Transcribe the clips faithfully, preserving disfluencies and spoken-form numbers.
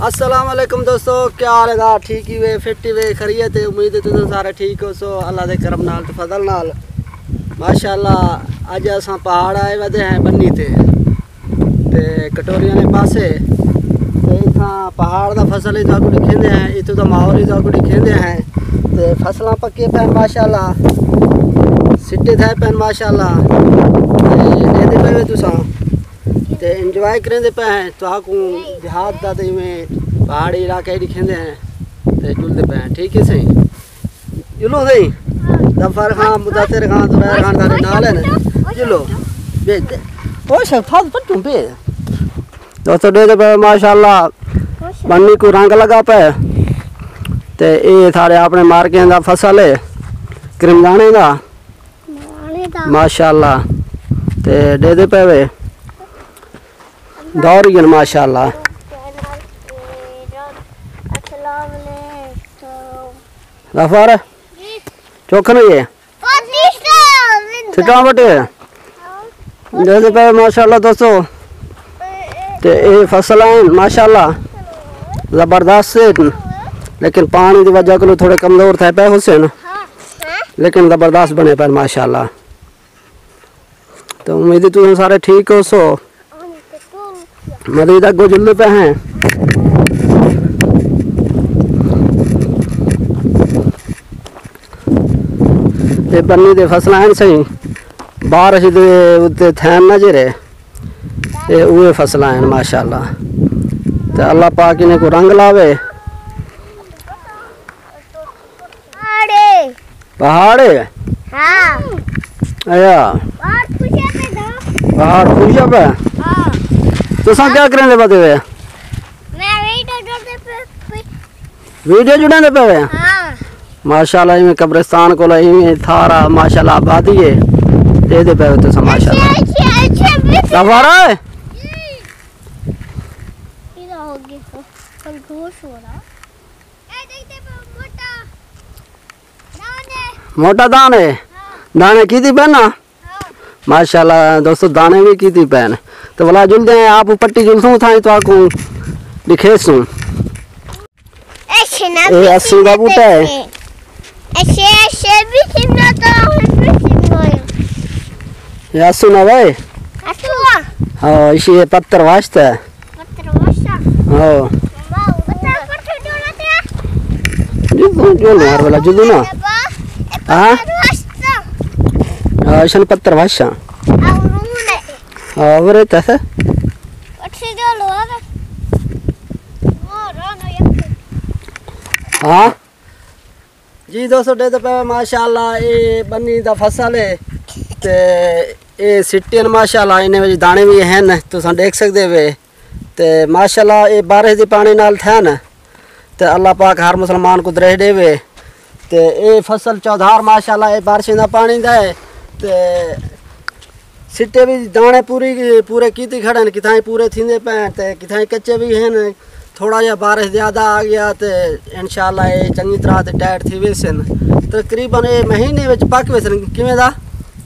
السلام علیکم دوستو، کیا حال ہے؟ ٹھیک ہی وے، فٹ ہی وے، خیریت ہے؟ امید ہے تساں سارے ٹھیک ہو سو، اللہ دے کرم نال تے فضل نال۔ ماشاءاللہ، اڄ اساں پہاڑ آئے ودے ہیں بنی تے، تے کٹوریاں نے پاسے، تے اتھاں پہاڑ دا فصل ہی تہاکوں ݙکھیندے ہیں، اتھوں دا ماحول ہی تہاکوں ݙکھیندے ہیں۔ تے فصلاں پکے پئے ماشاءاللہ، سٹے تھئے پئے ماشاءاللہ۔ تے ݙیہدے پئے وے تساں۔ تے انجوائے کریندے پئے ہیں، تہاکوں دیہات دا تے ایویں پہاڑی علاقہ ہی ݙکھیندے ہیں تے جلدے پئے ہیں، ٹھیک ہے سئیں؟ جلو سئیں؟ ظفر خان، مدثر خان، زبیر خان سارے نال ہیں نا؟ جلو، بھیج دے۔ او شفاف پٹوں پہ۔ دوستو، ݙیہدے پئے ماشاءاللہ بنی کوں رنگ لڳا پئے۔ تے اے سارے اپݨے مارکیاں دا فصل ہے، کرمدانے دا۔ ماشاءاللہ۔ تے ݙیہدے پئے وے۔ دور ہی ہیں ماشاءاللہ۔ ظفر، چوکھن ہوئی ہے؟ سٹاں وٹے۔ ݙیہدے پئے ماشاءاللہ دوستو۔ تے اے فصل ہیں ماشاءاللہ زبردست ہیں، لیکن پاݨی دی وجہ کولوں تھوڑے کمزور تھئے پئے ہوسن۔ لیکن زبردست بݨے پئے ماشاءاللہ۔ تو امید ہے تساں سارے ٹھیک ہو سو۔ مزید اڳوں جلدے پئے ہیں۔ اے بنی دے فصل ہیں سئیں، بارش دے اتے تھین نہ جیرے۔ اے اوہے فصل ہیں ماشاءاللہ۔ تے اللہ پاک انہیں کوں رنگ لاوے۔ پہاڑے؟ پہاڑے؟ ہاں۔ ایا۔ پہاڑ خوشیا پہ دا۔ پہاڑ خوشیا پہ؟ ہاں۔ تساں کیا کریندے پئے وے؟ میں ویڈیو جوڑدے پئے، پئے۔ ویڈیو جوڑیندے پئے وے؟ ہاں۔ ماشاءاللہ، ایویں قبرستان کول ایویں تھارا ماشاءاللہ آبادی ہے۔ ݙیہدے پئے وے تساں ماشاءاللہ۔ اچھا، اچھا، اچھا، بس۔ ظفر ہے؟ یہ ہو گیا۔ خرگوش ہو رہا۔ اے ݙیکھدے پئے موٹا دانے۔ موٹا دانے؟ ہاں۔ دانے کیتی پئے نا؟ ہاں۔ ماشاءاللہ دوستو، دانے وی کیتی پئے۔ تے ولا جلدے ہیں، آپ پٹی جلسوں تھائیں تہاکوں ݙکھیسوں۔ اے اسوں دا بوٹا ہے۔ اچھے، اچھے، بھی سننا تو ہم بھی سننا ہے۔ اے اسوں نہ وے؟ اسوں؟ ہاں، اسی اے پتر واسطے۔ پتر واسطہ؟ ہاں۔ واہ، پتر، پتر جو لاتے ہیں؟ جدوں جو نہ ہر ویلا جدوں نا۔ ہاں؟ پتر واسطہ۔ ہاں، ایشن پتر واسطہ۔ اور رونے۔ ہاں، ورے تسے؟ اٹھی جو لو۔ ہاں؟ جی دوستو، ݙیہدے پئے ماشاءاللہ، اے بنی دا فصل ہے تے اے سٹے ہیں ماشاءاللہ، انہیں وچ دانے وی ہیں، تساں ݙیکھ سڳدے وے۔ تے ماشاءاللہ اے بارش دے پاݨی نال تھئے نا، تے اللہ پاک ہر مسلمان کوں درہیج ݙیوے۔ تے اے فصل چودھار ماشاءاللہ اے بارشیں دا پاݨی دا ہے۔ تے سٹے وی دانے پوری، پورے کیتی کھڑے ہن، کتھائیں پورے تھیندے پئے ہن تے کتھائیں کچے وی ہن۔ تھوڑا جیہا بارش زیادہ آ ڳیا تے انشاءاللہ اے چنڳی طرح تے ٹائٹ تھی ویسن۔ تقریباً اے مہینے وچ پک ویسن۔ کیویں دا؟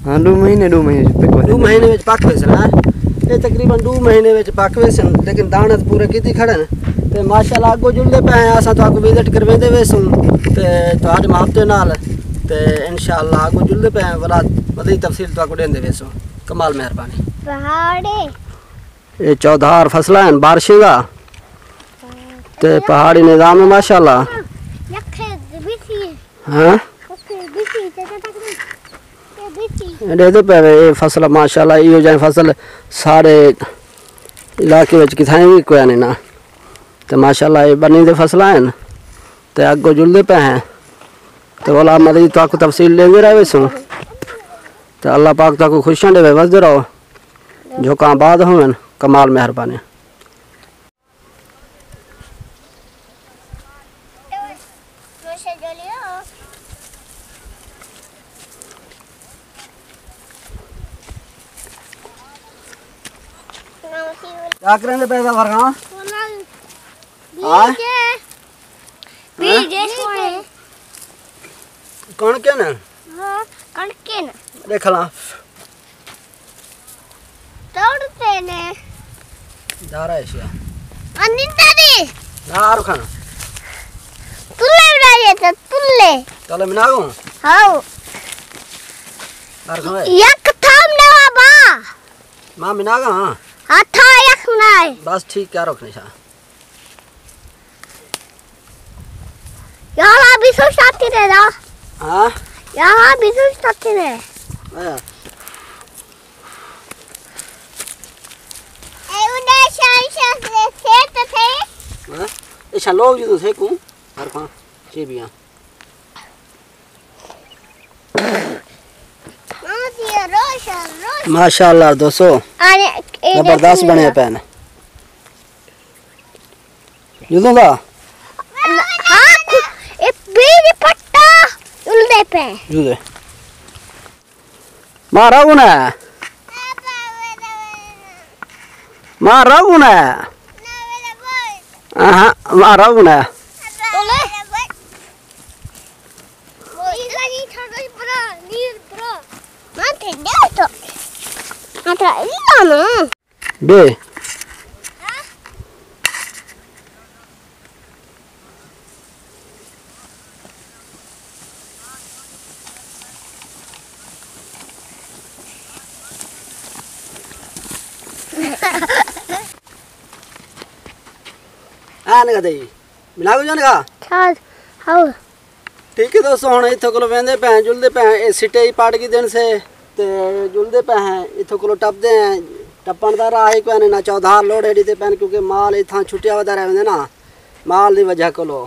ہاں، ݙو مہینے، ݙو مہینے وچ پک ویسن۔ ݙو مہینے وچ پک ویسن، ہاں۔ اے تقریباً ݙو مہینے وچ پک ویسن، لیکن دانے تے پورے کیتی کھڑے ہن۔ تے ماشاءاللہ اڳوں جلدے پئے ہیں، اساں تہاکوں وزٹ کرویندے ویسوں تے تہاݙے محبتیں نال۔ تے انشاءاللہ اڳوں جلدے پئے ہیں، ولا مزید تفصیل تہاکوں ݙیندے ویسوں۔ کمال مہربانی۔ پہاڑے۔ اے چودھار فصلاں ہن بارشیں دا۔ تے پہاڑی نظام ہے ماشاءاللہ۔ یکھے بچی۔ ہاں؟ اوکے، بچی، چچا تک نہیں۔ اے بچی۔ ݙیہدے پئے وے، اے فصل ماشاءاللہ، ایہو جہے فصل سارے علاقے وچ کتھائیں وی کوئی نہیں نا۔ تے ماشاءاللہ اے بنی دے فصل ہیں۔ تے اڳوں جلدے پئے ہیں۔ تے ولا مزید تہاکوں تفصیل ݙیندے رہے ویسوں۔ تے اللہ پاک تہاکوں خوشیاں ݙیوے، وسدے رہو۔ جھوکاں آباد ہوون، کمال مہربانی۔ کیا کریں دے پیسہ بھرنا؟ ہاں؟ بیج ہے۔ بیج ہے سونے۔ کون کے نا؟ ہاں، کون کے نا؟ دیکھ لا۔ توڑ تے نے۔ دارا ایشیا۔ انندہ دی۔ آ رکھن۔ تلے بنائے تے تلے۔ تلے بنا گو؟ ہاؤ۔ آ رکھن اے۔ یک تھام نہ با۔ ماں بنا گا ہاں۔ ہاں تھا یک بنائے۔ بس ٹھیک کیا رکھنے شاہ۔ یار ابھی سوچ ساتھی رہ دا۔ ہاں؟ یار ابھی سوچ ساتھی رہ۔ آیا۔ اے اُڈے شان شان سے تو تھے۔ ہاں؟ اے شان لوگ جدوں سے کو ہر کھاں چے بیاں۔ ماشاءاللہ دوستو، زبردست بنے پین۔ جدوں دا؟ ہاں، اے بیج پٹا جلدے پے۔ جدے۔ مارا گنا۔ مارا گنا۔ ہاں، مارا گنا۔ بے۔ آن گدے۔ ملا کو جان کا؟ چار۔ ہاؤ۔ ٹھیک ہے دوستو، ہݨ اتھوں کولو ویندے پئے ہیں، جلدے پئے ہیں، اے سٹے ہی پاٹ گھدن سے تے جلدے پئے ہیں، اتھوں کولو ٹپدے ہیں، ٹپݨ دا راہ ہی کوئی نہیں، نہ چودھار لوڑ ہے ݙتے پئے ہیں، کیونکہ مال اتھاں چھٹیا ودا رہ ویندے نا، مال دی وجہ کولو۔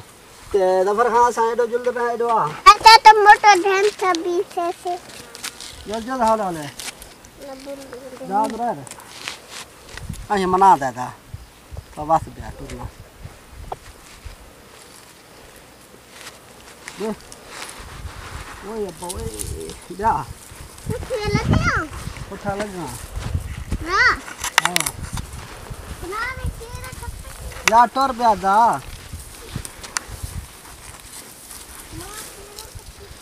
تے ظفر خان اساں ایݙو جلدے پئے ہیں، ایݙو آ۔ اچھا، تو موٹر دھن سبھی سے سے۔ جل جل حال حال ہے۔ نہ بول دے۔ یاد رہ۔ اہیں منا دے دا۔ تو بس بیا ٹرنا۔ اوئے ابا، اوئے، بیا۔ پٹھے لڳا؟ پٹھا لڳا۔ نہ۔ ہاں۔ نہ، میں تیرا کپڑا۔ یا ٹر بیا دا۔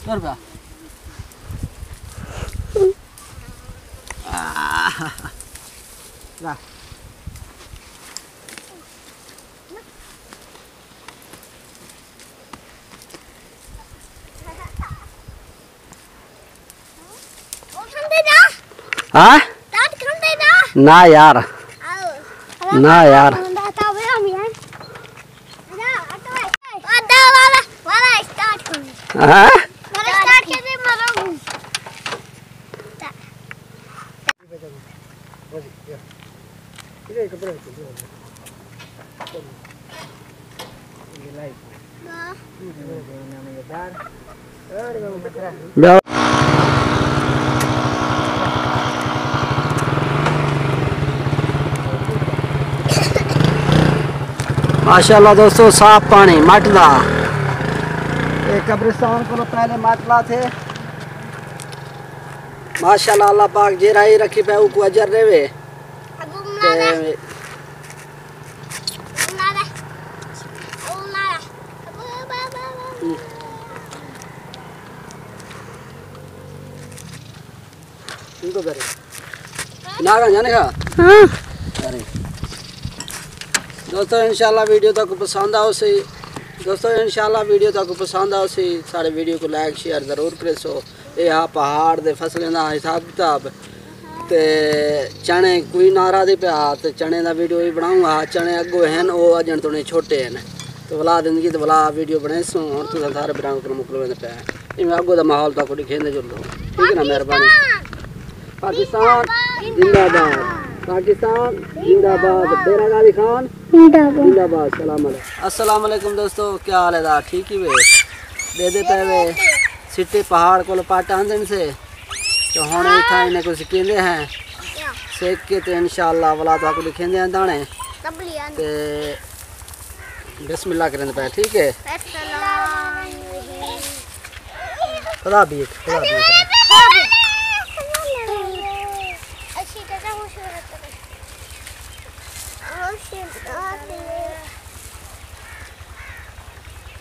ٹر بیا۔ آہ۔ لا۔ ہاں؟ نہ یار۔ نہ یار۔ ہاں؟ ماشاءاللہ دوستو، صاف پاݨی مٹ دا۔ اے قبرستان کولو پہلے مٹ لا تھے۔ ماشاءاللہ، اللہ پاک جیڑھا ہی رکھی پئے، اوکوں اجر ݙیوے۔ تے ناگا جانے کا؟ ہاں۔ ارے۔ دوستو، انشاءاللہ ویڈیو تہاکوں پسند آوسی۔ دوستو، انشاءاللہ ویڈیو تہاکوں پسند آوسی۔ ساݙے ویڈیو کوں لائک، شیئر ضرور کریسو۔ اے ہا پہاڑ دے فصلیں دا حساب کتاب۔ تے چݨے کوئی ناراضی پیا، تے چݨے دا ویڈیو وی بݨاؤں ہا۔ چݨے اڳوں ہن، او اڄݨ توڑیں چھوٹے ہن۔ تے ولا زندگی تے ولا ویڈیو بݨیسوں۔ ہݨ تساں سارے بھراواں کوں موکل ویندے پئے ہیں۔ ایویں اڳوں دا ماحول تہاکوں ݙکھیندے جلدوں۔ ٹھیک ہے نا؟ مہربانی۔ پاکستان زندہ باد۔ پاکستان زندہ باد۔ ڈیرہ غازی خان زندہ باد۔ زندہ باد۔ سلام علیکم۔ السلام علیکم دوستو، کیا حال ہے دا؟ ٹھیک ہی وے؟ ݙیہدے پئے وے، سٹے پہاڑ کولو پٹ آندن سے۔ تے ہݨ اتھاں انہیں کوں سکیندے ہیں۔ سک کے تے انشاءاللہ ولا تہاکوں ݙکھیندے ہیں داݨے۔ تے بسم اللہ کریندے پئے، ٹھیک ہے؟ خدا حافظ، خدا حافظ۔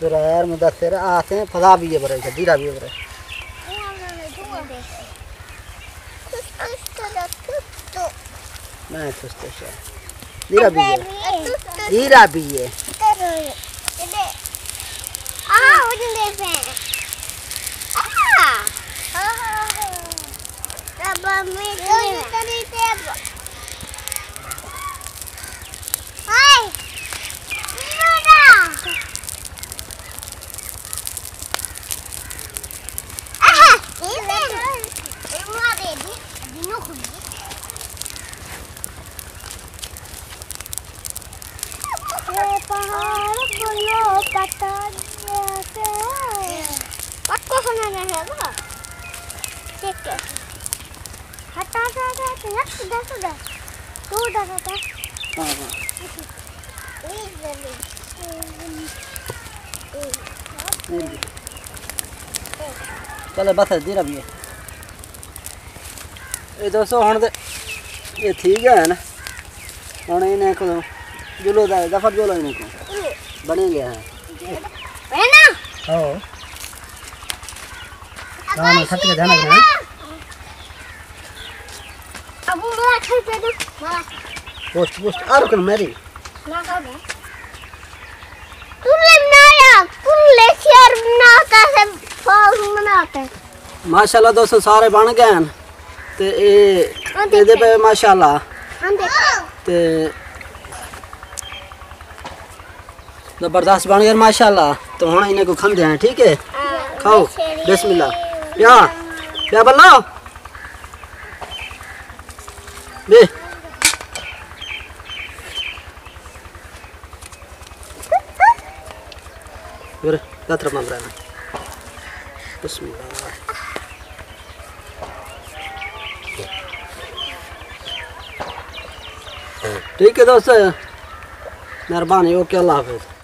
ذرا یار مدثر آتے ہیں، فضا بھی ہے برے، جدیرہ بھی ہے برے۔ میں سستے شاہ۔ دیرہ بھی ہے۔ دیرہ بھی ہے۔ اے پہاڑ کولو پتہ لڳیا کہ پکو ہونا نہیں ہے نا۔ ٹھیک ہے۔ ہٹا، ہٹا، ہٹا، ہٹا، یک دس دے۔ تو دس دے۔ ہاں، ہاں۔ چلو بس، دیر ابھی ہے۔ اے دوستو، ہݨ تے اے تھی ڳیا ہے نا۔ ہݨ انہیں کوں جلو دا، ظفر جلو انہیں کوں بݨی ڳیا ہے۔ ہے نا؟ ہاں۔ ابا، ہاں، میں کھٹ کے جانا ہے۔ ابو، میرا کھل پہ دو، میرا۔ پوسٹ، پوسٹ، آ رکن میری۔ نہ کر دے۔ تم نے بنایا، تم نے شعر بناتا ہے، فوز بناتا ہے۔ ماشاءاللہ دوستو، سارے بݨ ڳئے ہن۔ تے اے، ہاں، اے دے دیکھیں۔ پے ماشاءاللہ۔ ہاں، دیکھیں۔ تے زبردست بݨ ڳئے ماشاءاللہ۔ تو ہݨ انہیں کوں کھاندے ہیں، ٹھیک ہے؟ ہاں، کھاؤ۔ بسم اللہ۔ بسم اللہ۔ پیا، پیا بلو۔ بے۔ ور، دتر مندرا۔ بسم اللہ۔ ٹھیک ہے دوست، مہربانی، اوکے، اللہ حافظ۔